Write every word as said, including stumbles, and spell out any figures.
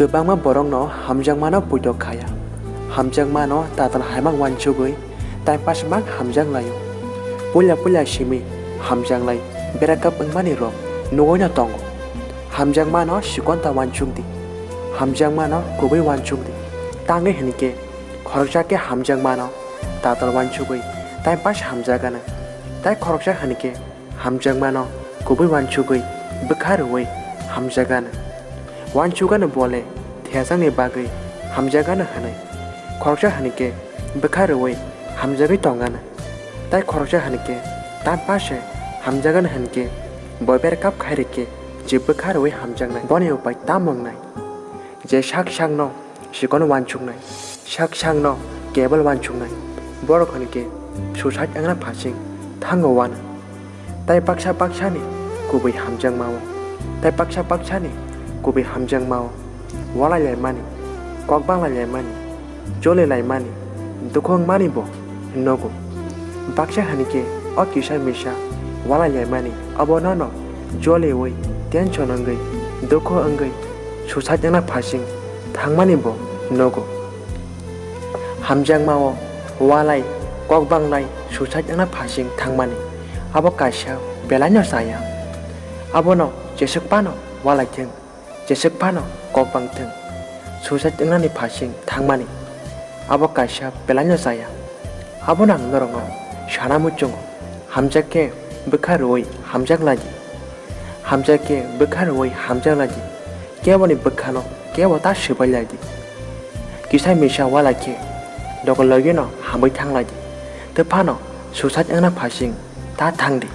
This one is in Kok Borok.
Kwbangma borokno hamjakmano poito khaya. Hamjakmano tatal haimang uansugwi time pass mang hamjak laio. Puila puila simi hamjak lai breakup wngmani rok nugwino tongo. Hamjakmano sikonta uansukdi. Hamjakmano kubui uansukdi. Tangwi hinkhe khoroksa khe hamjakmano tatal uansugwi time pass hamjagano. Tai khoroksa hinkhe hamjakmano kubui uansugwi bwkha rwui hamjagano. Uansugano bole thejakni bagwi hamjagano hwnwi. Khoroksa hinkhe bwkha rwui hamjagwi tongano. Tai khoroksa hinkhe time pass se hamjagano hinkhe bo breakup khai rikhe je bwkha rwui hamjaknai. Boni upai tamo wngnai? Je sak sakno sikon uansuknai, sak sakno kebel uansuknai, borok hinkhe suicide wngna phasing thango uanw. Tai baksa baksani kubui hamjakmao, tai baksa baksani kubui hamjakmao walai laimani, kok banglai laimani, joli laimani, dukhu wngmani bo nugo. Baksa hinkhe o kisa misa walai laimani, obo nono joliui tension wngwi, dukhu wngwi suicide wngna phasing thangmani bo nugo. Hamjakmao walai, kok banglai suicide wngna phasing thangmani abo kaisa belaino chaya. Abono jeswk phano walai thung, jeswk phano kok bang thung, suicide wngnani phasing thangmani abo kaisa belaino chaya. Abono ang norokno sana muchungo, hamjak khe bwkha rwui hamjak lai di. Hamjak khe bwkha rwui hamjak lai di. Keboni bwkhano kebo ta swbai lai di. Kisa misa walai khe loge logeno hamwi thang lai di. Tei phano suicide wngna phasing ta thang di.